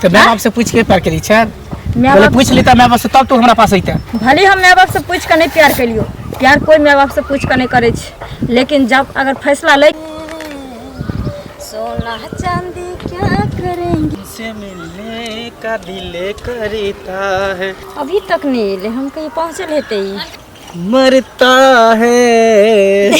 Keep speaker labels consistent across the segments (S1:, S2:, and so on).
S1: तऽ माय बाप से पूछि के प्यार केली छै?
S2: माय
S1: पहिले
S2: बाप
S1: पूछि लेता माय बाप से, तब तू हमरा पास अइते।
S2: भले हम माय बाप से पूछि कऽ नहि प्यार केलियो, प्यार कोइ माय बाप से पूछि कऽ नहि करै छै, लेकिन जब अगर फैसला लै। सोना चांदी क्या करेंगे।
S1: से मिलने का दिल करता है।
S2: अभी तक नहीं एले, हम कहीं पहुँचल हेतै ई।
S1: मरता है।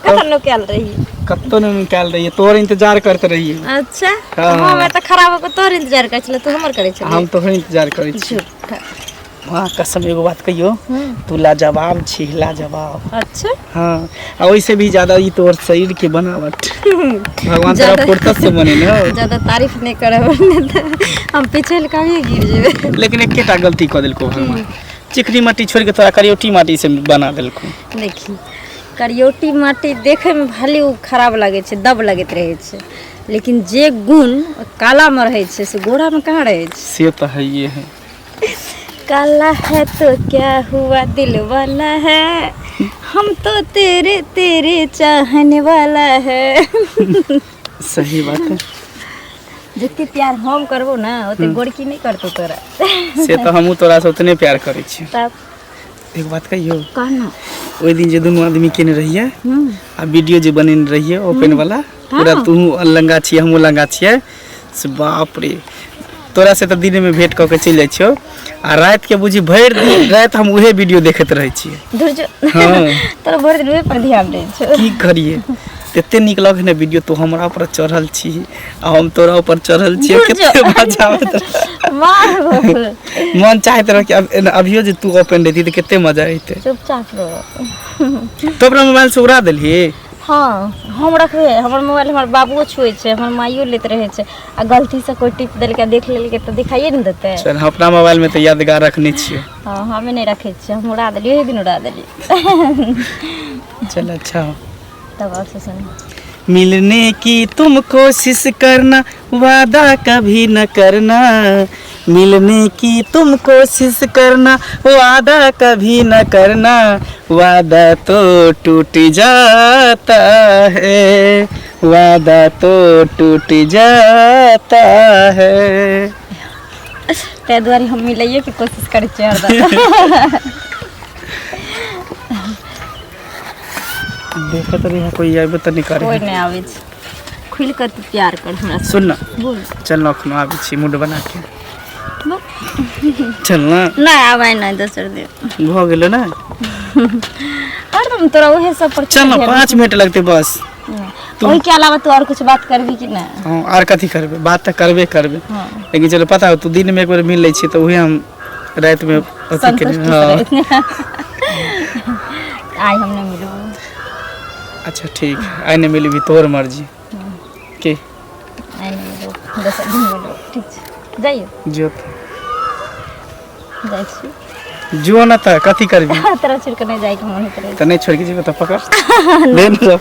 S2: कतऽ नुकायल रही?
S1: कतौ नहीं निकाल रही है, तोहर इंतजार करते रहिए।
S2: अच्छा।
S1: हाँ।
S2: हम एतऽ खड़ा भऽ कऽ तोहर इंतजार करै छलै, तू हमर करै छलै?
S1: हम तोहर इंतजार करै छी।
S2: झूठा।
S1: माँ कसम, एगो बात कहियो? तू लाजवाब छी, लाजवाब।
S2: अच्छा।
S1: हाँ, आ ओइसे भी ज्यादा ई तोहर शरीर के बनावट, भगवान तोरा फुर्सत से बनेने हो।
S2: ज्यादा तारीफ नहीं करब, नहीं तऽ हम पिछड़ कऽ अभिये गिर जेबै।
S1: लेकिन एकेटा गलती कऽ देलको भगवान, चिकनी माटी छोड़ि के तोरा करियोटी माटी से बना देलको।
S2: देखी, करियोटी माटी देखैमे भले ओ खराब लगै छै, दब लगैत रहै छै, लेकिन जे गुण कालामे रहै छै से गोरामे कहाँ रहै छै?
S1: से तऽ हइए है।
S2: काला है तो क्या हुआ, दिल वाला है, हम तो तेरे तेरे चाहने वाला है।
S1: सही बात है।
S2: जते प्यार हम करबो ना, ओते गोरकी नहीं करतो तोरा।
S1: से तऽ हमहूँ तोरा से उतने प्यार करै छी।
S2: तब।
S1: एक बात कहियो?
S2: कहना।
S1: ओहि दिन जे दुनू आदमी केने रहियै आ वीडियो जे बनेने रहियै ओपन वाला पूरा, तू लंगा छियै, हमहूँ लंगा छियै, से बाप रे, तोरा से तऽ दिनमे भेंट कऽ के चलि जाइ छियौ आ रातिके बुझी भरि दिन राति हम उहे वीडियो देखैत रहै छियै।
S2: धुर जो।
S1: हाँ।
S2: तोरा भरि दिन ओहि पर ध्यान दै छौ।
S1: की करियै, एते नीक लगै ने वीडियो, तू हमरा ऊपर चढ़ल छी आ हम तोरा ऊपर चढ़ल छियै।
S2: धुर जो।
S1: कते मजा आबैत रहै।
S2: मार।
S1: मन चाहैत रहै कि अब अभियो जे तू ओपन रहिती तऽ कते मजा अइतै।
S2: चुपचाप रह।
S1: तो अपना मोबाइल से उड़ा देलही?
S2: हाँ, हम रखबे हमर मोबाइल? हमर बाबुओ छुए छै, हमर माइयो लेत रहै छै, आ गलतीसँ कोइ टिप देलकै, देख लेलकै तऽ दिखाइए ने देतै।
S1: चल, हम अपना मोबाइल में तऽ यादगार रखने छियै।
S2: हाँ, हमे नहि रखै छियै, हम उड़ा देलियै, ओहि दिन उड़ा देलियै।
S1: चल, अच्छा हो।
S2: तब आओर से सुन।
S1: मिलने की तुम कोशिश करना, वादा कभी न करना। मिलने की तुम कोशिश करना, वादा कभी न करना। वादा तो टूट जाता है, वादा तो टूट जाता है।
S2: ताहि दुआरे हम मिलैएके कोशिश करै छियै हरदम।
S1: देखत रही कोई आबे तऽ नहीं करे।
S2: कोइ नहि आबै छै, खुलि कऽ तू प्यार कर हमरा से।
S1: सुन ना।
S2: बोल।
S1: चल ना, अखनो आबै छी मूड बना के, चल ना।
S2: नहि आबै, नहि, दोसर दिन।
S1: भऽ गेलो ने।
S2: हरदम तोरा उहे सब पर।
S1: चल ना, 5 मिनट लगतै बस।
S2: ओहिके अलावा तू और कुछ बात करबी कि नहि?
S1: हाँ, आर कथी करबै? बात तऽ करबे करबै। लेकिन चलो, पता हो, तू दिनमे एक बेर मिल लै छी तऽ उहे हम रातिमे अथी केने।
S2: संतुष्टि
S1: हाँ।
S2: से रहै। आइ हम नहि मिलबो।
S1: अच्छा ठीक है, आइ नहि मिलबी, तोहर मर्जी की।
S2: आइ नहि मिलबो, दोसर दिन मिलबो। ठीक छै, जाइयो।
S1: जो।
S2: जाइ छी।
S1: जो ना, तऽ कथी करबी?
S2: तोरा छोड़ि कऽ नहि जाइके मन होइत रहै।
S1: तऽ नहि छोड़ि के जेबै तऽ पकड़ ले ने।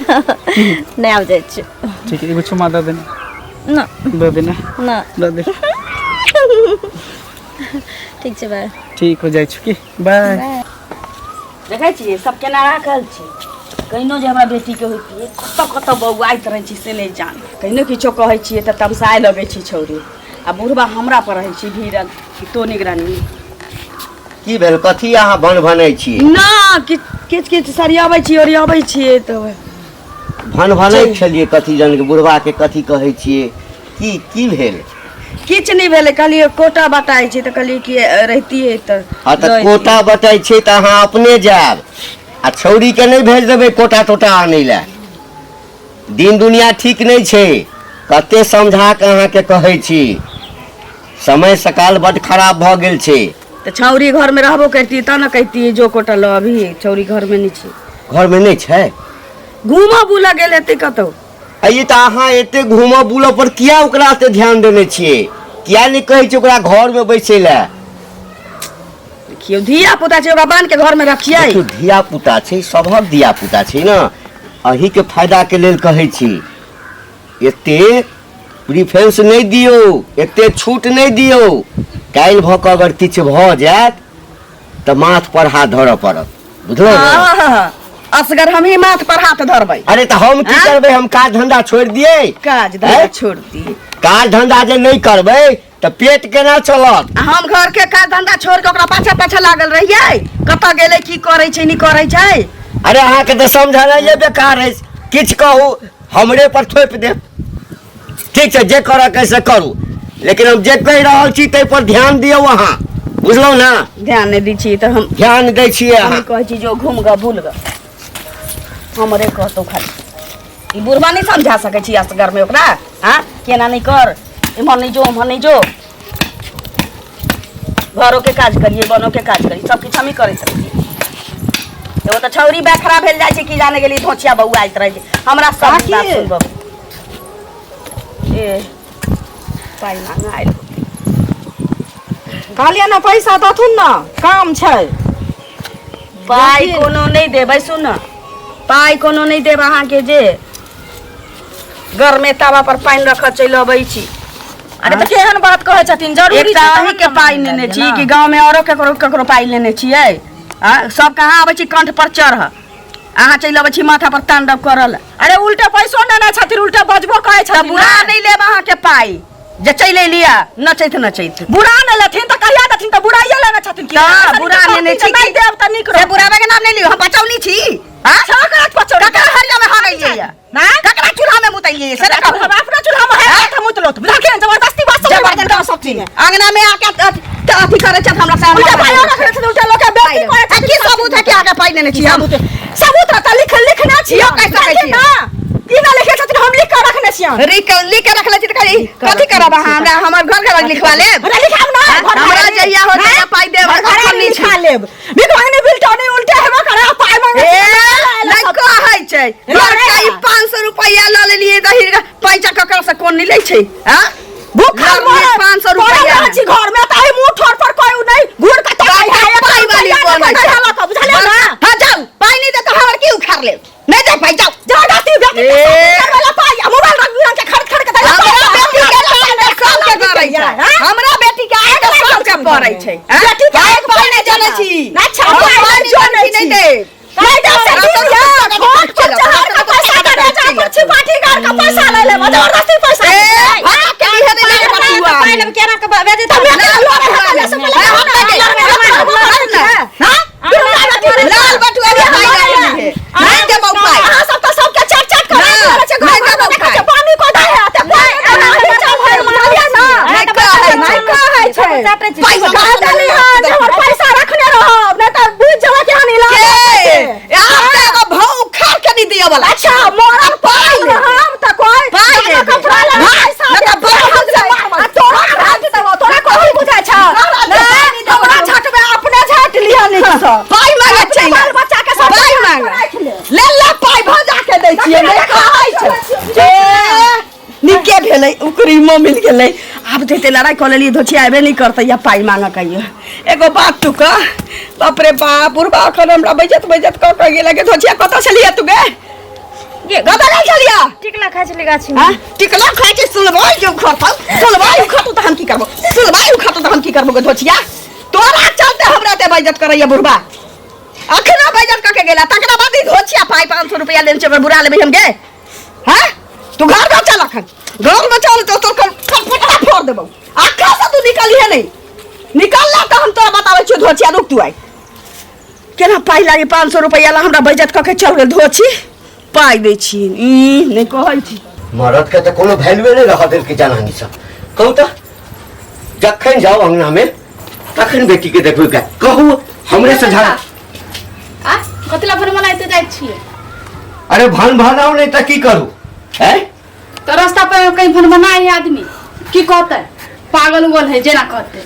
S2: नहि, आब जाइ छी।
S1: ठीक है, एगो चुमा दऽ देना।
S2: ना।
S1: दऽ देना।
S2: ना।
S1: दऽ दे।
S2: ठीक छै, बाय।
S1: ठीक हो जाइ छी की, बाय।
S2: बाय।
S3: देखै छियै सब केना राखल छै। कहिनो जे हमरा बेटीके होइतियै, कतऽ कतऽ बौआइत रहै छी से नहि जान। कहिनो किछो कहै छियै तऽ तमसाए लगै छी छौरी, आ बुढ़बा हमरा पर रहै छी भिड़ल कि तो निगरानी।
S4: की भेल? कथी अहाँ भन भनै छी?
S3: ना, किछु किछु किछु सरियाबै छी, ओरियाबै छियै तऽ।
S4: भन भनै छलियै कथी जन के, बुढ़बा के कथी कहै छियै? की की भेल?
S3: किछु नहि भेलै, कहलियै कोटा बटाइ छै तऽ कहलियै कि रहितियै तऽ।
S4: हँ, तऽ
S3: दऽ अइतियै।
S4: कोटा बटै छै तऽ अहाँ अपने जायब आ छौड़ीके नहि भेज देबै कोटा तोटा आनै लए। दिन दुनिया ठीक नहि छै। कते समझा कऽ अहाँके कहै छी, समय सकाल बड्ड खराब भऽ गेल छै।
S3: तऽ छौरी घरमे रहबो करितियै तब ने कहितियै जो कोटा लऽ अभी। छौरी घरमे नहि छै।
S4: घरमे नहि छै?
S3: घूमऽ बुलऽ गेल हेतै कतहु।
S4: अइ तऽ अहाँ एते घूमऽ बुलऽ पर किया ओकरा एते ध्यान देने छियै? किया नहि कहै छियै ओकरा घरमे बैसै लए?
S3: देखियौ, धिया पुता छै, ओकरा बान्हि के घरमे रखियै?
S4: देखियौ, धिया पुता छै, सभक धिया पुता छै ने। अहीँके फायदाके लेल कहै छी, एते प्रिफरेंस नहि दियौ, एते छूट नहि दियौ। काल्हि भऽ कऽ अगर किछु भऽ जायत तऽ माथ पर हाथ धरऽ पड़त, बुझलहुँ ने?
S3: आहा, असगर हमही माथ पर हाथ धरबै।
S4: अरे तऽ हम की
S3: आँय?
S4: करबै, हम काज धंधा छोड़ि दियै?
S3: काज धंधा
S4: आँय?
S3: छोड़ दियै।
S4: काज धंधा जे नहि करबै तऽ पेट केना चलत?
S3: आ हम घर के काज धंधा छोड़ के ओकरा पाछा पाछा लागल रहियै, कतऽ गेलै, की करै छै, नहि करै छै।
S4: अरे अहाँके तऽ समझनाइए बेकार अछि, किछु कहू हमरे पर थोपि देब। ठीक छै, जे करऽ के से करू, लेकिन हम जे कहि रहल छी ताहि पर ध्यान दियौ अहाँ, बुझलहुँ ने?
S3: ध्यान नहि दै छी तऽ हम
S4: ध्यान दै छियै
S3: हम
S4: अहाँ।
S3: कहै छी जो घूम ग भूल ग, हमरे कहतौ खाली। ई बुढ़बा नहि समझा सकै छी असगर में ओकरा, हाँ केना नहि कर, इम्हर नहि जो उम्हर नहि जो, घरो के काज करिए बनो के काज करिए, सब किछु हमही करैत रहियै। एगो तऽ छौरी बेखरा भेल जाइ छै, की जाने गेली धोचिया बौआइत रहै छै। हमरा सब
S5: काकी।
S3: बात सुनबऽ ए पाइ मांगे आयल।
S5: कहलियै ने पैसा दथुन ने, काम छै।
S3: पाइ कोनो नहि देबै, सुन, पाइ कोनो नहि देब अहाँके। जे गरमे तावा पर पानि रखऽ चलि अबै छी।
S5: अरे तऽ केहन बात कहै छथिन, जरूरी
S3: एकटा
S5: छै तहन
S3: अहीँके
S5: ने
S3: पाइ
S5: मानि
S3: लेने
S5: लेलियै
S3: छी
S5: ने।
S3: कि गाँवमे औरो केकरो केकरो पाइ लेने छियै? आ सब कहाँ अबै छी कंठ पर चढ़, अहाँ चलि अबै छी माथा पर तांडव करऽ लए।
S5: अरे उल्टे पैसो नेने छथिन, उल्टे बजबो कहै
S3: तऽ
S5: छथिन।
S3: बुरा
S5: ने।
S3: नहि लेब अहाँके पाइ जे चलि एलियै नचैत नचैत।
S5: बुरा ने लेथिन तऽ कहिया देथिन? तऽ बुराइए लेने छथिन की?
S3: तऽ
S5: ऐसा
S3: बुरा
S5: नीक
S3: लेने
S5: कहथिन
S3: छी
S5: जे नहि
S3: की?
S5: देब तऽ नीक
S3: से
S5: रहत।
S3: बुराबे के नाम नहि लियौ, हम बचौली छी। हाँ?
S5: ककरा पचौली?
S3: ककरा हरिया में हगैलियै या?
S5: ना?
S3: ककरा चूल्हा में मुतैलियै से ने कहू।
S5: हम अपना चूल्हा में है हम मुतलो, बुझलखिन? जबरदस्ती बात सब
S3: जबरदस्ती
S5: सब चीज
S3: अंगना में आके अथी करै छथि हमरा से।
S5: उल्टा पाइयो रखने छथिन, उल्टा लोक के बेइज्जती करै
S3: आ की सबूत है कि आगे पाइ लेने छी हम?
S5: सबूत रहता लिख लिखने छी।
S3: इहो कहि सकै छी।
S5: ना ई ना लिखे छथिन, हम लिख के रखने छियन।
S3: लिख के रखले छी तऽ खाली कथी करब अहाँ? हमरा हमर घर घर लिखवा लेब?
S5: अरे लिखाब ना
S3: हाँ,
S5: घर
S3: हमरा
S5: घर
S3: जहिया हो तहिया पाइ देब,
S5: घर
S3: अखन
S5: घर
S3: नहि छी।
S5: लिखा लेब। भीख मांगने बिलटो नहीं उल्टे हेबो करे आ पाइ मांगे
S3: ए, नहि कहै छै लड़का, ई 500 रुपैआ लऽ लेलियै तऽ हिनका पैसा ककरा से कोन नहि लै छै? हाँ
S5: भूखल मरे
S3: 500 रुपैआ
S5: पड़ल छी घर में तऽ मुंह ठोर पर कोई नहीं घूर के ताकै है।
S3: बड़का पाइ वाली बनै छै।
S5: बुझलियै ना?
S3: हाँ जाउ, पाइ नहि देत तऽ हमर की उखाड़ लेब? नहि दे पाइ, जाउ।
S5: जबरदस्ती बेटी के
S3: ए।
S5: सब करबै ला पाइ आ मोबाइल रंग बिरंग के खरीद खरीद के दै ला
S3: हमरा
S5: पाइ।
S3: बेटी के पाइ तऽ सबके गरै छै।
S5: हाँ?
S3: हमरा बेटी के आइ तऽ सबके पड़ै छै। हाँ?
S5: बेटी के
S3: पाइ
S5: आइ
S3: पाइ नहि जनै छी।
S5: अच्छा,
S3: हम
S5: पाइ
S3: पाइ
S5: नहि
S3: नहि
S5: जनै
S3: जनै छी, नहि
S5: छी।
S3: देब।
S5: नहीं देब से
S3: हमरा
S5: ठीक
S3: तऽ
S5: है।
S3: टका
S5: घोट पर
S3: चलि
S5: चढ़ा के
S3: हमरा
S5: पैसा
S3: तऽ
S5: दे जा,
S3: टका
S5: कुछ पार्टी गार के पैसा ले लेब, जबरदस्ती पैसा
S3: ए,
S5: ले।
S3: भाग के लिए नहि लागे बटुआ।
S2: पाइ लेब केना के बेजे
S5: तऽ मैं के लोग है ले से पहिले
S3: हम नहि देब।
S5: हां
S3: लाल बटुआ के पाइ लऽ लेलियै। नहि देबौ पाइ।
S5: अहाँ सब तऽ सबके चट चट कर
S3: ना,
S5: रहल छै, घर
S3: नहि
S5: घर
S3: देबौ
S5: देखै
S3: पाइ।
S5: छै, पानी को दै है तऽ कोइ नहि चाहै, बुझलियै ना?
S3: नहि कहै
S5: नहि कहै छै।
S3: पाइ
S5: कह देली हन जे हमर पैसा रखने रहब, नहि तऽ बुझि जेबै कि हम इलाज
S3: के? आब तऽ एगो भाव उखाड़ के नहि दिअ वाला।
S5: अच्छा मरल
S3: पाइ
S5: पाइ हम तऽ कोइ
S3: पाइ
S5: अपना
S3: लेबै।
S5: कपड़ा ले
S3: हाँ,
S5: पैसा
S3: नहि तऽ
S5: देब,
S3: बाहर से मारबै।
S5: आ तोरा राख देबौ, तोरा कथी बुझाइ छौ? नहि, हमरा झटबै, अपने झटि लिहऽ नीकसँ।
S3: पाइ मांगे
S5: अपने
S3: छै।
S5: बाल बच्चा के सब
S3: पाइ मांगे।
S5: राखि ले।
S3: ले ले पाइ भजा के दै छियै, नहि कहै छै। ए, नीके भेलै, ओकरीमो मिल गेलै। आब देते लड़ाइ कऽ लेलियै, धोछिया अयबे नहि करतै या पाइ मांगऽ कहियो। एगो बात तू कह, बाप रे बाप, बुढ़बा अखन हमरा बेइज्जत बेइज्जत कऽ कऽ गेलै। गे धोछिया, कतऽ छलियै तू गे? कतऽ गेल छलियै?
S2: टिकला खाइ छलै गाछी में।
S3: हाँ? टिकला खाइ छै? सुनबै जो उखड़तौ, सुनबै उखड़तौ तऽ हम की करबो? सुनबै उखड़तौ तऽ हम की करबो? गे धोछिया, तोरा चलते हमरा एते बेइज्जत करैया बुढ़बा, अखनो बेइज्जत कऽ के गेला। तकरा बाद ई धोछिया पाइ 500 रुपैआ लेने छै, ओकर बुरा लेबै हम गे? हाँ तू घर में चल, अखन घर में चल तो तोर फटफटा फोड़ देबौ। अखन से तू निकलिहे नहीं, निकलला तऽ हम तोरा बताबै छियौ। धोछिया रुक तू, आइ केना पाइ लागे 500 रुपैआ ला हमरा बेइज्जत कऽ के चल गेल धोछी। पाइ दै छी ई नहि कहै छी।
S4: मरद के तऽ कोनो वैल्यूए नहि रहऽ देलकै जनानी सब। कहू तऽ, जखन जाउ अंगना में तखन बेटी के देखबै के कहू हमरे से झगड़ा।
S6: आ कथी ला भन मनाइते जाइ छियै?
S4: अरे भन भनाउ नहि तऽ की करू? हैं
S6: तऽ रास्ता पर कहीं भन बनाए है आदमी की कहतै? पागल उगल है जेना कहतै।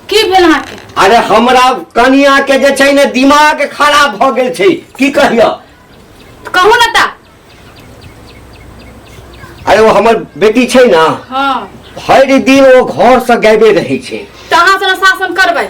S6: की भेल अहाँके?
S4: अरे हमरा कनिया के जे छै ने दिमाग खराब भऽ गेल छै, की कहियो।
S6: कहू ने ता।
S4: अरे ओ हमर बेटी छै ने,
S6: हाँ,
S4: भरि दिन ओ घर से गायबे रहै छै।
S6: तऽ अहाँ से शासन करबै?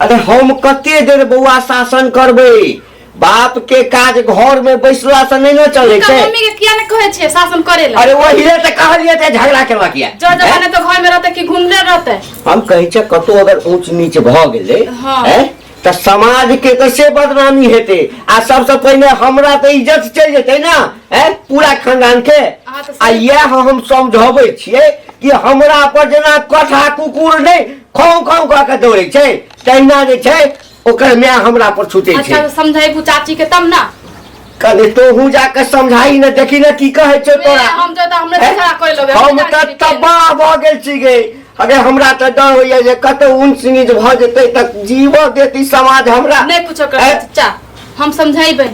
S4: अरे हम कते देर बौआ शासन करबै? बाप के काज घर में बैसला से नहीं ने चले
S6: हुनका
S4: छै।
S6: मम्मी के किया ने कहै छियै शासन करे ला?
S4: अरे वही तऽ कहलियै तऽ झगड़ा केलक या।
S6: जो जमाने तो घर में रहते कि घूमले रहते?
S4: हम कहै छियै कतौ अगर ऊंच नीच भऽ गेलै,
S6: हाँ।
S4: हैं, तऽ समाज के तऽ से बदनामी हेतै आ सबसँ पहिने हमरा तऽ इज्जत चलि जेतै ने हैं पूरा खानदान के।
S6: अहाँ तऽ
S4: आ इएह हम समझबै छियै कि हमरा पर जेना कथा कुकुर नहि खाउ खाउ कऽ के दौड़ै छै तहिना जे छै ओकर माय हमरा पर छूटै छै।
S6: अच्छा, समझेबू चाची के तब ना।
S4: कनि तोहू जाके समझाई ने, देखी ने की कहै छौ तोरा।
S6: हम तऽ हमरे झगड़ा कर लेबै।
S4: हम तऽ तबाह भऽ गेल छी गे। अगर हमरा तऽ डर होइया जे कतौ ऊंच नीच भऽ जेतै तऽ जीवऽ देत ई समाज हमरा?
S6: नहि कुछो कर चाचा, हम समझेबै।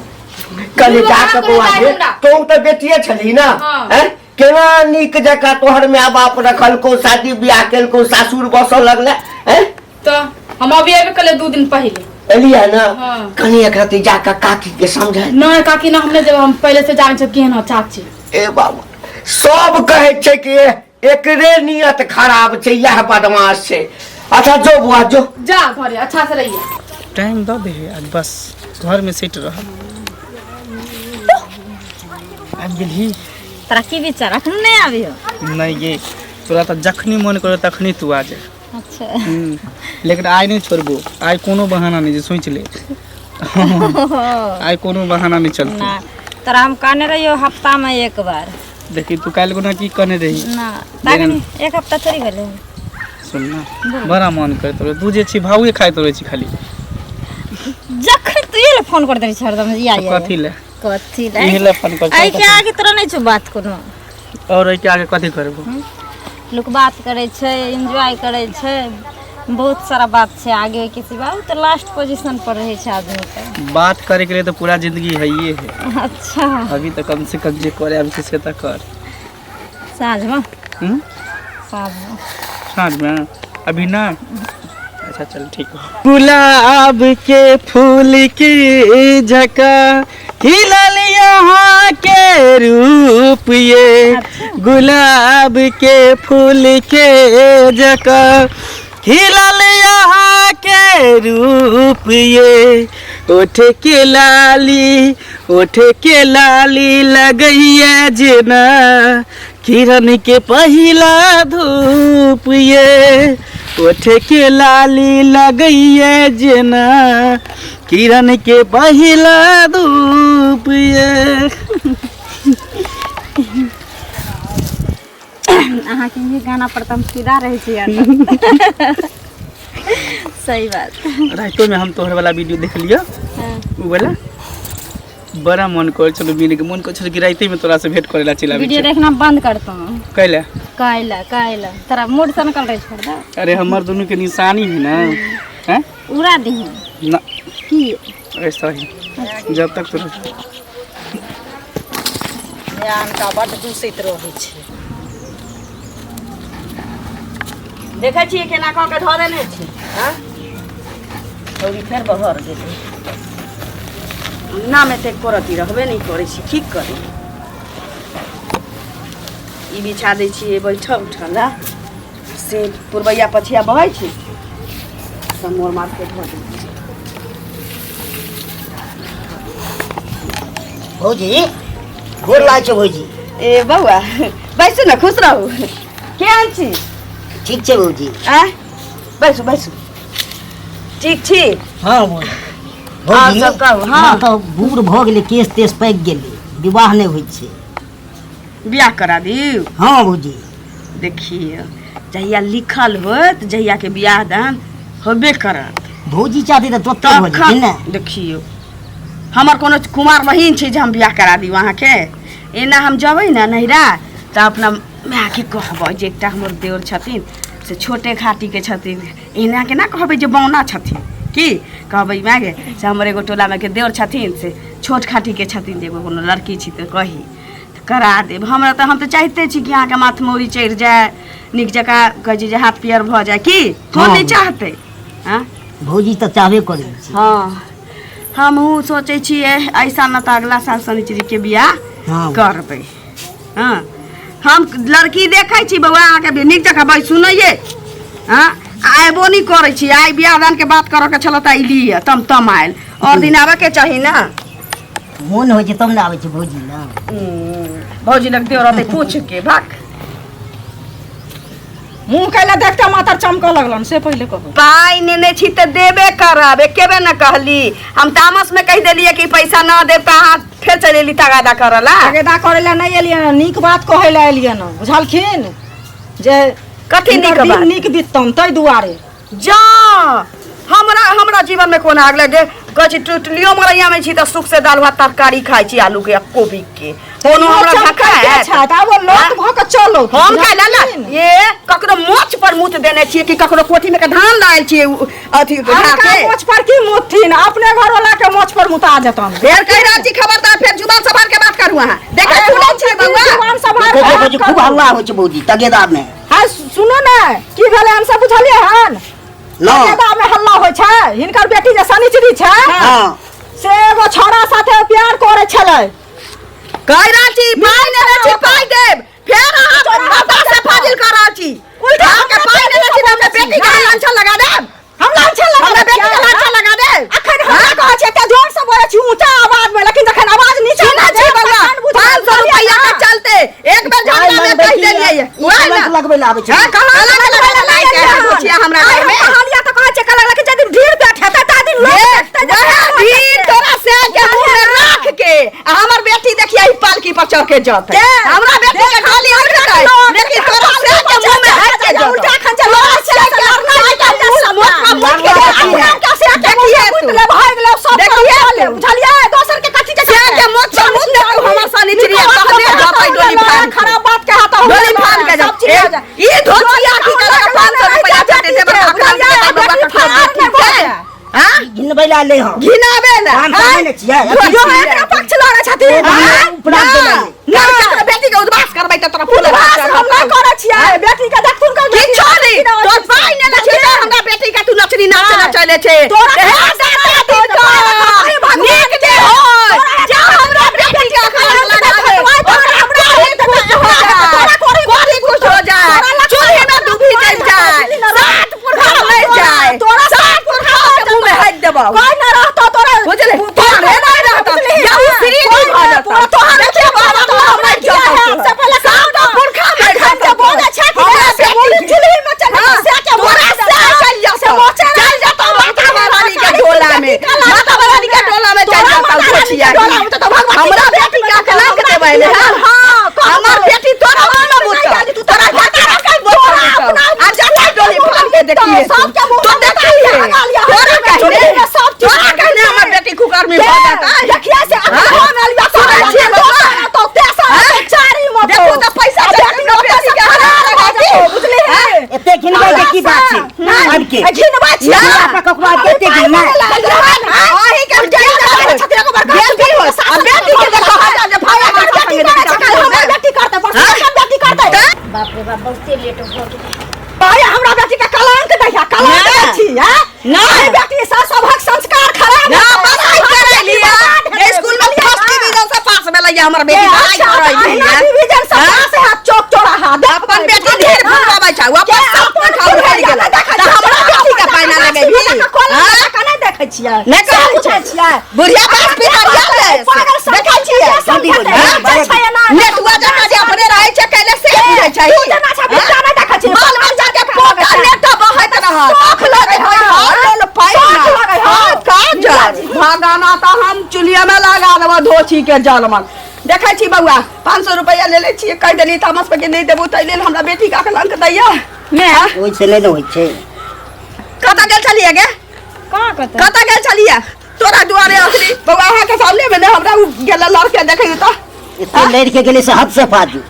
S4: कनि जाके बौआ गे, तोहू तऽ बेटिए छलही ने?
S6: हाँ।
S4: हैं, केना नीक जकाँ तोहर माय बाप रखलकौ, शादी बियाह केलकौ, सासुर बसऽ लगले, हैं?
S6: तऽ हम अभी आबि कले 2 दिन पहिले
S4: एलियै ने।
S6: हाँ।
S4: कनि एक रति जाके काकी के समझाय।
S6: नहि काकी ना, हम नहि जेबै। हम पहिले से जानै छियै केहन हो चाची।
S4: ए बाबा, सब कहै छै कि एकरे नियत खराब छै, इएह बदमाश छै। अच्छा जो बुआ जो।
S6: जा घरे अच्छा से रहिए।
S1: टाइम दऽ दे आज, बस घरमे सेट रह। आबि गेलही?
S2: तोरा की विचार, अखन नहि आबियो?
S1: नहि गे, तोरा तऽ जखनी मन करो तखनी तू आ जा।
S2: अच्छा।
S1: लेकिन आइ नहि छोड़बो, आइ कोनो बहाना नहि, जे सोचि ले, आइ कोनो बहाना नहि चलतै।
S2: ना, तोरा हम कहने रहियो हफ्तामे एक बार।
S1: देखी, तू काल्हि गुना की कहने रही?
S2: ना तखनी एक हफ्ता थोड़ी भेलै।
S1: सुन ना, बड़ा मन करैत रहो। तू जे छी भावे खाइत रहै छी खाली।
S2: जखन तू ये फोन कर दै छी हरदम या या।
S1: कथी ले?
S2: कथी ले?
S1: इहे ले फोन कर।
S2: एहि के आगे तोरा नहि छौ बात कोनो?
S1: और एहिके आगे कथी करबो?
S2: लोक बात करै छै, एन्जॉय करै छै, बहुत सारा बात छै आगे ओहिके सिवा। ओ तऽ लास्ट पोजीशन पर रहै छै आदमीके।
S1: बात करे के लिए तो पूरा जिंदगी है ये है।
S2: अच्छा।
S1: अभी तो कम से कम जे करे आबै छै से तऽ कर।
S2: साँझमे।
S1: हम्म?
S2: साँझमे।
S1: साँझ में, अभी ना। अच्छा चल ठीक हो। गुलाब के फूल के झका खिलल यहाँ के रूप ये, गुलाब के फूल के जका खिलल यहाँ के रूप ये, ओठ के लाली, ओठ के लाली लगैया जेना किरण के पहिला धूप ये, ओठ के लाली लगैया जेना किरण के पहिला धूप ये।
S2: अहाँके ई गाना पर तऽ हम फिदा रहै छी यार, सही बात।
S1: राइतो में हम तोहर वाला वीडियो देख लियो।
S2: हाँ।
S1: उ वाला बड़ा मन कर छलो मिले के, मन कर छलो कि राइते में तोरा से भेंट करे ला चल आबै।
S2: वीडियो देखना बंद करता हूँ।
S1: कैला?
S2: काइला काइला तोरा मूड से निकल रहे, छोड़ दे।
S1: अरे हमर दोनों के निशानी है ना, हैं?
S2: उड़ा दही।
S1: ना।
S2: की?
S1: ऐसा ही जब तक तोरा
S3: अनका बड्ड दूषित रहै छै। देखै छियै केना कऽ के धऽ देने छै। हँ, छौरी फेर बहर गेलै। अङ्गनामे तऽ एको रत्ती रहबे नहि करै छै। की करी? ई बिछा दै छियै बैठऽ उठऽ लए, से पुरबैया पछिया बहै छै, सब मोड़ मार के धऽ दै छियै।
S7: भौजी, गोर लागै छै भौजी।
S3: ए बौआ, बैसू ने, खुश रहू। केहन छी?
S7: ठीक छै भौजी।
S3: आँय, बैसू बैसू। ठीक छी?
S7: हँ भौजी।
S3: आओर सब कहू। हँ।
S7: हमरा तऽ बूढ़ भऽ गेलै, केस तेस पाकि गेलै, विवाह नहि होइ छै।
S3: बियाह करा दियौ?
S7: हँ भौजी।
S3: देखियौ, जहिया लिखल होत, जहिया के बियाह दान होबे करत।
S7: भौजी चाहती तऽ तुरते भऽ जेतै
S3: तखन
S7: ने।
S3: देखियौ, हमर कोनो कुमार बहिन छै जे हम बियाह करा दियौ अहाँके? एना हम जेबै ने नैहरा तऽ अपना मायके कहबै जे एकटा हमर देवर छथिन से छोटे घाटीके छथिन। एना केना कहबै जे बौना छथिन? की कहबै मायके से हमर एगो टोलामे के देवर छथिन से छोट घाटीके छथिन, जे एगो कोनो लड़की छी तऽ कही तऽ करा देब। हमरा तऽ हम तऽ चाहिते छी कि अहाँके माथ मौरी चढ़ि जाय नीक जकाँ, कहै छी जे हाथ पयर भऽ जाय। की कोन नहि चाहतै? आँय?
S7: भौजी तऽ चाहबे करै छै।
S3: हँ, हमहूँ सोचै छियै एहि साल ने तऽ अगला साल शनिचरीके बियाह करबै। हँ, हम लड़की देखै छी बौआ अहाँके भी नीक जकाँ बैस सुनैये। हँ, आयबो नहि करै छी। आइ बियाह दानके बात करऽके छल तऽ अयलियै तम तम आयल, आओर दिन आबऽके चाही ने।
S7: मोन होइ छै तब ने आबै छै भौजी ने।
S3: भौजी लग देव रहतै पूछ के भाग।
S5: मुँह कैला देखते मातर चमकऽ लगलन से पहिले कहू।
S3: पाइ नेने छी तऽ देबे करब, एके बेर न कहली। हम तामस में कहि देलियै कि पैसा न देब तऽ अहाँ फेर चलि एली तगादा करऽ ला।
S5: तगेदा करै लए नहि एलियै हन, नीक बात कहै लए एलियै हन, बुझलखिन जे
S3: कथी नीक
S5: हिनकर दिन
S3: बात?
S5: नीक बीततनि ताहि दुआरे।
S3: जा हमरा हमरा जीवन में कोन आग लगे कहै छी टुटलियो मरैया में छी तऽ सुख से दाल भात तरकारी खाइ छी आलू के आ कोबी के, कोनो हमरा धक्का
S5: चमकै
S3: हैत?
S5: छै तऽ आब लोक भऽ कऽ चलो।
S3: हम काल्हि ने ये ककरो मोच पर मुत देने छियै कि ककरो कोठी में के धान लायल छियै अथी ढा के
S5: मोछ पर की मुतथिन, अपने घर वाला के मोछ पर मुता जतन।
S3: फेर कहि रहल छी खबरदार, फेर जुबान संभाल के बात करू। अहाँ देखै सुनै छियै बौआ?
S5: जुबान संभाल
S7: देखो
S5: के
S7: देखो
S5: बात
S7: खूब
S5: करू।
S7: हल्ला होइ छै भौजी तगेदा में।
S5: हाँ सुनू ने, की भेलै हम सब बुझलियै हन?
S7: ना।
S5: तगेदा में हल्ला होइ छै। हिनकर बेटी जे शनिचरी छै
S7: हाँ
S5: से एगो छौड़ा साथे प्यार करै छलै।
S3: कहि रहल छी पाइ नेने छी, पाइ देब, फेर अहाँ माता से फाजिल कर रहल छी।
S5: उल्टा
S3: अहाँके
S5: हमरा
S3: पाइ नेने छी तऽ हमरा
S5: बेटी
S3: बेटी के
S5: हाँ।
S3: लांछन लगा देब?
S5: हम लांछन लगा
S3: हमरा
S5: देब
S3: बेटी के लांछन लगा देब?
S5: अखन हमरा कहै छै एते जोर से बोलै छी ऊंचा आवाज में, लेकिन जखन आवाज नीचा
S3: सुनै छी बौआ, 500 रुपैआ के चलते एक बेर झगड़ा में कहि देलियै
S7: ई
S3: वएह
S7: कलंक
S3: ने।
S7: लगबै लए आबै छै।
S3: हाँ, कलंक लगबै लए आबै छै बुचिया हमरा
S5: आइ
S3: घर
S5: हम
S3: में।
S5: कहलियै तऽ कहै छै कहलक कि जदि भीड़ बैठ हेतै ता दिन लोक
S3: ये,
S5: देखतै जे
S3: वएह
S5: लोक
S3: भीड़
S5: देखतै।
S3: तोरा से के मुंह में राख के आ हमर बेटी देखिए ई पालकी पर चढ़ के जतै।
S5: के?
S3: हमरा बेटी के गाली आबि जेतै, लेकिन तोरा से के मुंह में हाथ के जतै।
S5: उल्टा खन जे लड़ै छै से लड़ना
S3: से के मुंह मुंह मुंह के
S5: अपना के से के
S3: देखिए
S5: मुंह
S3: तू।
S5: ले भाग ले सब
S3: देखिए
S5: कर ले,
S3: तू।
S5: बुझलियै? दोसर के कथी के
S3: से के मुंह से मुंह देखू हमर सनिचरी तहने जतै डोली फान के।
S5: खराब बात के हाथ
S3: डोली फान के
S5: सब चीज हो
S3: जतै। ई धोतिया की करक 500 रुपैआ भेटै छै बड़का अखन के बौआ ककरो बेटी के हाँ
S7: घिनबै लए एलै हँ।
S3: घिनाबे ला।
S7: 500 नहि ने छियै।
S5: जो एकरा पक्ष लड़ै छथिन।
S7: हाँ? उपराग देलै।
S3: ना, ककरो बेटी के उद्वास करबै तऽ तोरा फूल
S5: उद्वास हम नहि करै छियै, बेटी के देखथुन कल
S3: किछो नहि। तोर पाइ ने छै तऽ हमरा बेटी के तू नचनी नाच नचैले छै।
S5: तोरा
S3: हे
S5: खास
S3: दाता
S5: नहि
S3: दिन
S5: तोरा
S3: का
S5: भगवान
S3: नीक जे होय, जा हमरा बेटी के अखन लगा दे,
S5: तोरा
S3: हमरा कोरी खुश हो जाए, कोरी खुश हो जाए, चूल्हे में डूबी जल जाए, सात पुरखा मर जाए,
S5: तोरा
S3: सात पुरखा के मुंह में हाथ देबौ।
S5: कोई न रहतो तोरा,
S3: बुझले? तोरे नहि रहतो या उ फ्री नहीं भऽ जेतौ।
S5: तोहर
S3: देखिए बाबा, तोरा मर
S5: किया है?
S3: जेतौ।
S5: हमसे पहिले
S3: सात पुरखा मर
S5: अखन जे
S3: जेतौ।
S5: बोलै छै कि
S3: हमरा
S5: से
S3: बेटी
S5: चूल्ही में चल
S3: हाँ,
S5: से के
S3: तोरा से चल जेतौ, चल जेतौ माता महारानी के टोला में, माता महारानी के टोला में चल जेतौ धोतिया। हमरा बेटी के कलंक देबै ने?
S5: हाँ,
S3: हमर बेटी तोरा मुँह में मुतौ, तोरा जाता रखै बोतल आ जाता डोली फान के देखिए
S5: सबके मुँह
S3: तो
S5: में
S3: देखिए
S5: लगा लिया,
S3: तोरा कहने
S5: सब चीज
S3: तोरा कहने हमर बेटी कुकर्मी भऽ जेतै।
S5: देखिए से
S3: हाँ?
S5: अखन हम लिया
S3: सुनै छियै बौआ?
S5: तो तेसर
S3: हाँ?
S5: चारि मतो
S3: देखू तऽ पैसा
S5: बेटी
S3: चलि
S5: ओतऽ से
S3: बेटी के
S5: फरार
S3: हरा
S5: भऽ
S3: लगा
S5: जेतौ, बुझलिही?
S7: एते घिनबै के की बात छै आबि के?
S5: घिनबै छियै।
S7: दुआर पर ककरो आबि के एते घिननाइ?
S3: अहीं के बेटी हो आ बेटी के देखो हजार जे भाड़ा
S5: बेटी करै छै, काल्हि हमर बेटी करतै, परसू हमर बेटी करतै।
S2: बाप रे बाप, बहुते लेट भऽ गेलै।
S5: भाई हमरा बेटी के कलंक दैया, कलंक
S3: ना।
S5: दै छी, हैं?
S3: ना।
S5: एहि बेटी से सभक संस्कार खराब
S3: ना
S5: हेतै,
S3: पढ़ाई
S5: सभक
S3: करै
S5: बेटी
S3: लिया
S5: बर्बाद हेतै,
S3: स्कूल में
S5: बुझलियै
S3: फर्स्ट
S5: ना?
S3: डिवीजन से पास भेलै हमर बेटी,
S5: ए,
S3: पढ़ाई
S5: अच्छा,
S3: करै
S5: अहिना
S3: लिया।
S5: डिवीजन से
S3: हाँ?
S5: पास हैत चौक चौराहा, देखबै,
S3: अपन बेटी ढेर
S5: बुझलियै ना?
S3: फुलबाबै छै, ओ अपन
S5: के
S3: सब
S5: अपन
S3: खाउ भरि गेलै
S5: देखै
S3: तऽ
S5: छियै,
S3: हमरा बेटी के पाइना लगेबही?
S5: कॉलेज
S3: हाँ?
S5: के नहि देखै छियै?
S3: नहि
S5: से
S3: कहै
S5: पूछै
S3: छै।
S5: छियै।
S3: बुढ़िया बास पिता गेल
S5: पागल सब
S3: देखै छियै?
S5: समझेतै,
S7: हाँ?
S5: समझै छै एना,
S3: नेटुआ जकाँ जे अपने रहै छै कैले से बुझै छै।
S5: तू जेना छै, बिट्टा नहि देखै छियै।
S3: बाल बच्चा के पोता नेटा बहैत रहत।
S5: शौख लगै है,
S3: हर लेल पाइ
S5: शौख
S3: ना।
S5: लगै है।
S3: हाँ, काजर भगाना तऽ हम चुल्हिया में लगा देबो धोछी के जलमन। देखै छी बौआ, 500 रुपैआ ले लै छियै, कहि देलियै तामस पर कि नहि देबौ ताहि लेल हमरा बेटी के कलंक दैया।
S2: माय
S7: ओहिसँ नहि ने होइ छै।
S3: कतऽ गेल छलियै गे?
S2: कहाँ कतऽ?
S3: कतऽ गेल छलियै? तोरा दुआरे अखनी बौआ अहाँके सामने मे ने हमरा उ गेल लड़के देखै तऽ
S7: एते लड़ि के गेलै से हद से फाजू।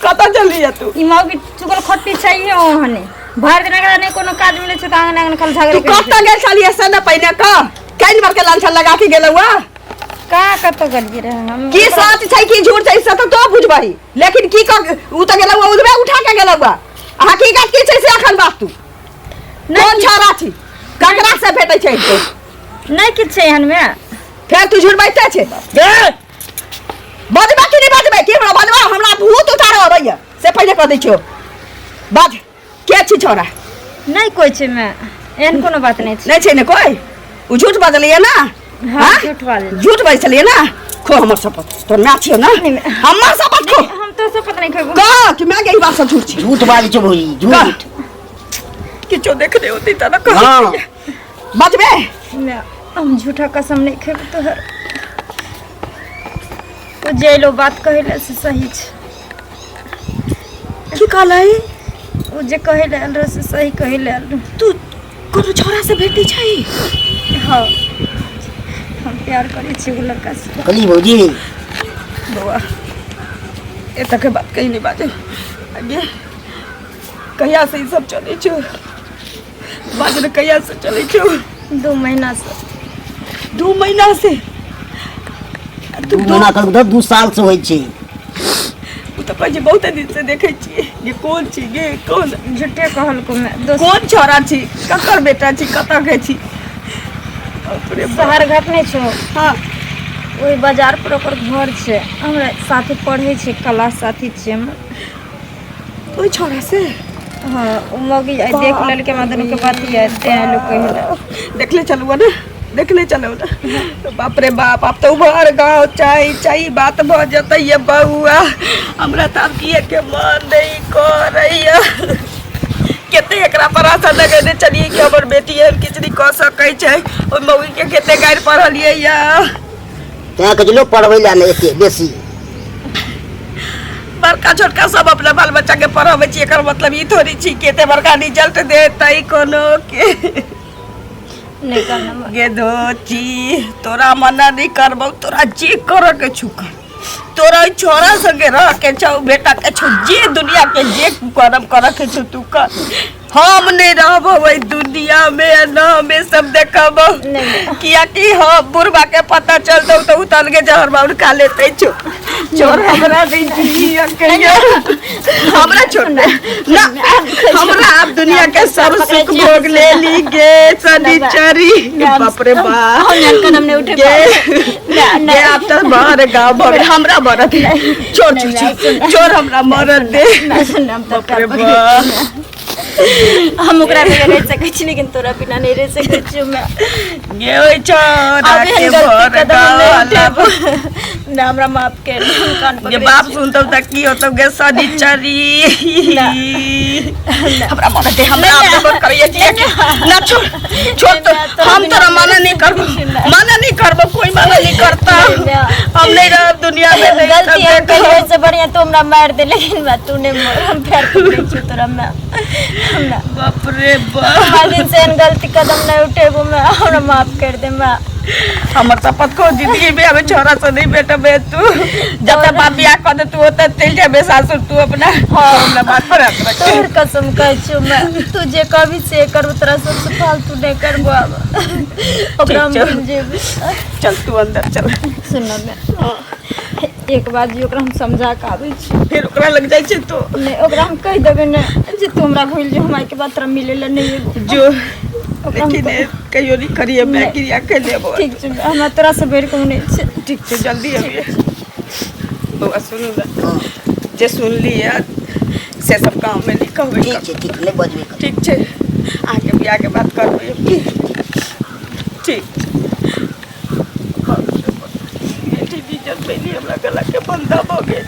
S3: कतऽ चलियै तू?
S2: ई मौगी चुगल खट्टी छैहे ओहने, भरि दिन एकरा नहि कोनो काज मिलै छै तऽ आंगन आंगन खाली झगड़े
S3: तू
S2: करै छै।
S3: कतऽ गेल छलियै से ने पहिने कह, कैन बार के लांछन लगा के गेलौ?
S2: कहाँ कतऽ गेलियै रहै हम?
S3: की सच छै की झूठ छै से तऽ तो बुझबही, लेकिन की कह उ तऽ गेलौ उधरे उठा के गेलौ। हकीकत की छै से अखन बात तू कोन छौड़ा छी, ककरा से भेटै छै तो?
S2: नहि किछु छै एहन मे।
S3: फेर तू झुरबैते छै बजबै कि नहि बजबै? की हमरा बजबा, हमरा भूत उतारऽ अबैया से पहिले कह दै छियौ। बाज, के छी छौड़ा?
S2: नहि कोइ छै मे, एहन कोनो बात नहि छै।
S3: नहि छै ने कोइ? उ झूठ बजलियै ना?
S2: हाँ, झूठ बाजल।
S3: झूठ बजै छलियै ना? खो हमर शपथ, तोर माय छियौ ने, हमर शपथ खो।
S2: हम तो शपथ नहीं खेबो।
S3: कह कि माय के ई बात सब झूठ छै।
S7: झूठ बाजै छै भौजी, झूठ।
S3: किछो देखने होती तऽ ने कह।
S7: हाँ।
S3: बजबे।
S2: माय, हम झूठा कसम नहीं खेबो तोहर। ओ जे लो बात कहै लए से सही छै।
S3: की कहलै?
S2: ओ जे कहै लए आयल रहै से सही कहै लए आयल रहै।
S3: तू कोनो छौड़ा से भेटै छै?
S2: हाँ, हम प्यार करै छी एगो लड़का से।
S7: देखली भौजी?
S3: बौआ, एतऽ के बात कहीं नहीं बाजे। आगे कहिया से ई सब चलै छौ? बाज ने, कहिया से चलै छौ?
S2: 2 महीना से।
S3: 2 महीना से?
S7: 2 महीना कहलक तऽ 2 साल से होइ छै।
S3: ओ तऽ कहै छै बहुते दिन से देखै छियै। गे कोन छी गे, कोन?
S2: झूठे कहलको मैं दोस्त।
S3: कोन छौड़ा छी, ककर बेटा छी, कतऽ के छी? बाप रे बाप।
S2: शहर घाट नहि छौ?
S3: हाँ।
S2: ओहि बाजार पर ओकर घर छै, हमरा साथे पढ़ै छै, क्लास साथी छियै हमर।
S3: ओहि छौड़ा से?
S2: हाँ, ओ मौगी आइ देख लेलकै हमरा दुनू के बात याद, तें लोक कहै लए।
S3: देखले चलू ने, देखले चलू ने। बाप रे बाप, आब तऽ उभर गाँव चाही चाही बात भऽ जेतै ये बौआ। हमरा तऽ आब जिए के मन नहि करैया। कते एकरा पर आशा लगेने छलियै कि हमर बेटी एहन किछु नहि कऽ सकै छै। ओहि मौगी के कते गारि पढ़लियै या।
S7: तैं कहै छै लोक पढ़बै लए नहि एते बेसी।
S3: बड़का छोटका सब अपना बाल बच्चा के पढ़ाबै छी, एकर मतलब ई थोड़ी छी कि एते बड़का रिजल्ट देतै कोनो के।
S2: नहि करना।
S3: गे धोची, तोरा मना नहीं करबौ, तोरा जे करऽ के छौ कर। तोरा ओहि छोरा संगे रह के छौ, बेटा के छौ, जे दुनिया के जे करम करऽ के छौ तू कर। हम नहीं रहबो ओहि दुनिया में, न हमें सब देखबो। कियाकि हम बुढ़बा के पता चलतौ तऽ उ तऽ अलगे जहर माउर खा लेतै। छो छोड़, हमरा नहीं जिया कहियो, हमरा छोड़ दे ना। हमरा आप दुनिया के सब सुख भोग ले ली गे शनिचरी। बाप रे बाप,
S2: हम जान कदम नहीं उठे
S3: गे गे, आप तऽ भर गाँव भर हमरा मरत दे। छोड़ छोड़ छोड़ छोड़, हमरा मरत दे। बाप रे बाप,
S2: हम ओकरा बिना रहि सकै छी लेकिन तोरा बिना नहि रहि सकै छी मैं।
S3: गे ओइ छोरा
S2: आब
S3: के
S2: एहन गलती
S3: भर
S2: कदम हम नहि
S3: गाँव
S2: उठेब ना, हमरा माफ कर दे, हम कान
S3: गे
S2: पकड़ै
S3: बाप
S2: छी।
S3: सुनतौ तऽ की होतौ गे शनिचरी? हमरा मरत दे, हमरा आब मन करैया जिया के ना। छोड़ छोड़ तो हम तोरा मना नहीं करबो, मना नहीं करबो, कोई मना नहीं करता। हम नहीं रहब दुनिया में, नहीं
S2: गलती
S3: सब
S2: हम
S3: देखब।
S2: करियो से बढ़िया तू हमरा मारि दे, लेकिन मैं तू नहीं मर। हम प्यार करै छी तोरा मैं। हमरा
S3: बाप रे बाप,
S2: हमरा दिन से एहन गलती कदम नहीं उठेबो मैं, हमरा माफ कर दे मैं।
S3: हमर शपथ को, जिंदगी में हमें छोरा से नहीं भेटबे तू। जब तक बाप बियाह कर दे तू ओतऽ चलि जेबे सासुर तू अपना। हमरा बात पर हाथ रख।
S2: तोहर कसम कहै छियौ मैं, तू जे कहबी से करबो, तोरा सबसे फालतू नहीं करबो। आब ओकरा हम
S3: ठीक छौ।
S2: भूलि जेबै।
S3: चल तू अंदर चल।
S2: सुन मैं एक बात जी, ओकरा हम समझा के आबै छी।
S3: फिर ओकरा लग जाइ छै तो?
S2: नहि, ओकरा हम कहि देबै ने जे तू हमरा भूलि जो, हम आइके बाद तोरा मिलै लए नहि एबो।
S3: जो
S2: ओकरा हम
S3: लेकिन कहियो नहीं करिए मैं क्रिया कर लेबो।
S2: ठीक छै, हमरा तोरा से बढ़ि कऽ नहि छै।
S3: ठीक छै, जल्दी अबिए। बौआ सुनू ने, जे सुनलियै से सब काम में नहीं कहबै।
S7: ठीक छै, ठीक, नहि बजबै कतौ।
S3: ठीक छै, अहाँके बियाहके बात करबै। ठीक। बेटी भी जब पहली हमरा गला के बंधा भऽ गेल।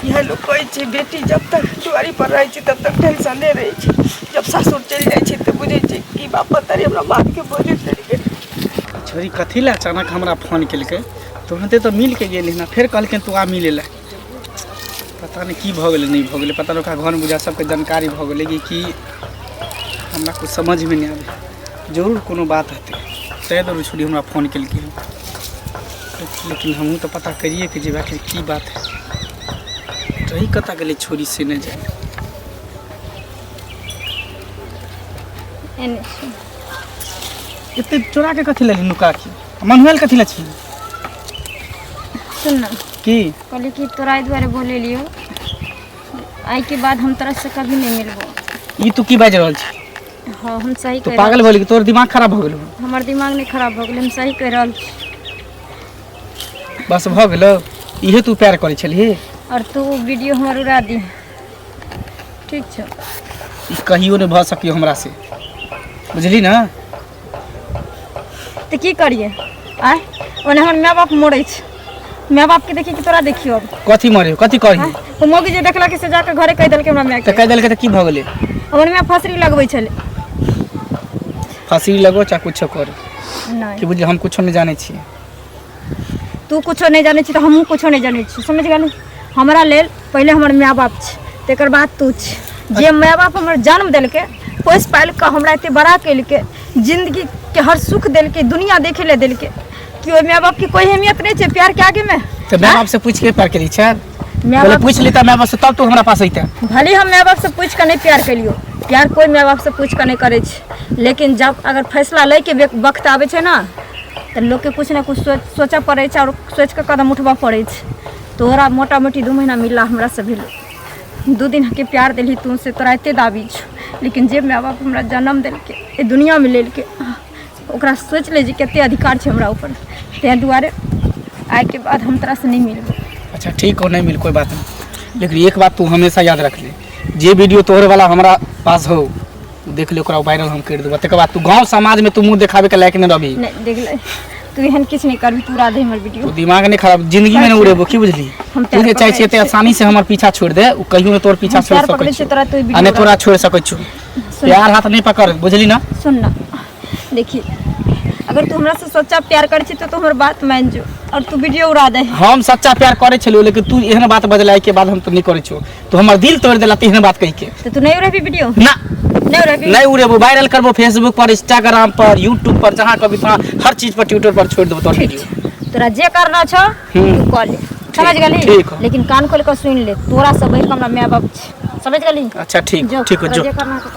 S3: इएह लोक कहै छै, बेटी जब तक दुआरी पर रहै छै तब तक टेंशने रहै छै, जब सासुर चलि जाइ छै तऽ बुझै छै कि बाप तारी हमरा बापके बजैत रहि गेल।
S1: छोरी कथी लए अचानक हमरा फोन केलकै? तुरन्ते तऽ मिल के गेलै ने, फेर कहलकै तू आ मिलै लए। पता नहि की भऽ गेलै, नहि भऽ गेलै, पता नहि। ओकरा घरमे बुझा सबके जानकारी भऽ गेलै कि की, हमरा कुछ समझमे नहि आबै। जरूर कोनो बात हेतै, ताहि दुआरे छोरी हमरा फोन केलकै हन। लेकिन हमहूँ तऽ पता करिए के जेबै, आखिर की बात है। रही कतऽ गेलै छोरी से नहि जाने।
S2: एने छै।
S1: एते चोरा के कथी लेली नुका के? मनुआल कथी लए छी?
S2: सुन न।
S1: की?
S2: कहली कि तोरा एहि दुआरे बोलेलियौ, आइके बाद हम तोरा से कभी नहीं मिलबो।
S1: ई तू की बाजि रहल छी?
S2: हाँ, हम सही
S1: तू
S2: कहि
S1: पागल
S2: रहल
S1: भऽ गेली? तोहर दिमाग खराब भऽ गेलौ?
S2: छी। हमर दिमाग नहि खराब भऽ गेलै, हम सही कहि रहल छी।
S1: बस भऽ गेलौ? इहे तू प्यार करै छलही?
S2: और तू वीडियो हमर उड़ा दी, ठीक छौ?
S1: ई कहियो नहि भऽ सकियो हमरा से, बुझली ने?
S2: तऽ की करियै आँय? ओने हमर माय बाप मरै छै, माय बाप के देखी कि तोरा देखियो अब?
S1: कथी मरे कथी कही
S2: ओ मौगी जे देखलक से जाके घरे कहि देलकै हमरा माय
S1: तऽ
S2: के।
S1: कहि देलकै तऽ की भऽ गेलै?
S2: हमर माय फसरी लगबै छलै।
S1: फँसी लगो चाहे कुछो कर।
S2: नहि
S1: कि बुझली, हम कुछो नहि जानै छियै।
S2: तू कुछो नहि जानै छी तऽ हमहूँ कुछो नहि जानै छी, समझ गेलही? हमरा लेल पहिले हमर माय बाप छै, तकर बाद तू छै। जे माय बाप हमर जन्म देलकै, पोसि पालि कऽ हमरा एते बड़ा केलकै, जिन्दगीके हर सुख देलकै, दुनिया देखै लए देलकै, कि ओहि माय बापके कोइ अहमियत नहि छै प्यारके आगेमे?
S1: तऽ माय बाप से पूछि के प्यार केली छै?
S2: माय
S1: पहिले
S2: बाप
S1: पूछि लेता माय बाप से तब तू हमरा पास अइते।
S2: भले हम माय बापसँ पूछि कऽ नहि प्यार केलियौ, प्यार कोइ माय बापसँ पूछि कऽ नहि करै छै, लेकिन जब अगर फैसला लैके वक्त आबै छै ने तऽ लोकके किछु ने किछु सोचऽ पड़ै छै आओर सोचि कऽ कदम उठबऽ पड़ै छै। तोरा मोटा मोटी 2 महीना मिलला हमरासँ भेल, 2 दिनके प्यार देलही तू, से तोरा एते दाबी छौ, लेकिन जे माय बाप हमरा जन्म देलकै, एहि दुनियामे लेलकै, ओकरा सोचि ले जे कते अधिकार छै हमरा ऊपर। ताहि दुआरे आइके बाद हम तोरासँ नहि मिलबौ।
S1: अच्छा ठीक हो, नहीं मिल कोई बात नहीं, लेकिन एक बात तू हमेशा याद रख ले, जे वीडियो तोहर वाला हमरा पास हो देख ले, ओकरा वायरल हम कर देबो, तकर बाद तू गांव समाज में तू मुंह देखावे के लायक नहीं रहबी।
S2: नहि देख ले, तू एहन किछु नहि करबी, तू उड़ा दे हमर वीडियो।
S1: तू दिमाग नहीं खराब, जिंदगी में नहीं उड़ेबो, की बुझली?
S2: हम
S1: तू जे
S2: पैर
S1: चाहे
S2: पकड़ै
S1: छी एते आसानी से हमर पीछा छोड़ दे, उ कहियो ने तोर पीछा
S2: हम
S1: छोड़
S2: पैर
S1: सकै
S2: पकड़ै
S1: छौ
S2: छियै तोरा, तू ई
S1: आ
S2: वीडियो
S1: नहि तोरा छोड़ सकै छौ। प्यार हाथ नहीं पकड़, बुझली ना?
S2: सुन ना, देखी अगर तू हमरा से सच्चा प्यार करै छी तऽ तू हमर बात मान जो और तू वीडियो उड़ा दे।
S1: हम सच्चा प्यार करे छलियो, लेकिन तू एहन बात बजलाय के बाद हम तो नहीं करे छो, तू हमर दिल तोड़ देला एहन बात कहि के।
S2: तऽ तू नहीं उड़ेबी वीडियो?
S1: ना।
S2: नहीं उड़ेबी?
S1: नहीं उड़ेबो, वायरल करबो फेसबुक पर, इंस्टाग्राम पर, यूट्यूब पर, जहाँ कभी तहाँ हर चीज पर, ट्विटर पर छोड़ देबो तोर वीडियो।
S2: तोरा जे करना छौ तू कऽ ले, समझ गेलही?
S1: ठीक हौ।
S2: लेकिन कान खोल कऽ सुनि ले, तोरा से बढ़ि कऽ हमरा माय बाप छै, समझ गेलही?
S1: अच्छा ठीक।
S2: जो
S1: ठीक हो
S2: तोरा
S1: जो
S2: जे करना छौ।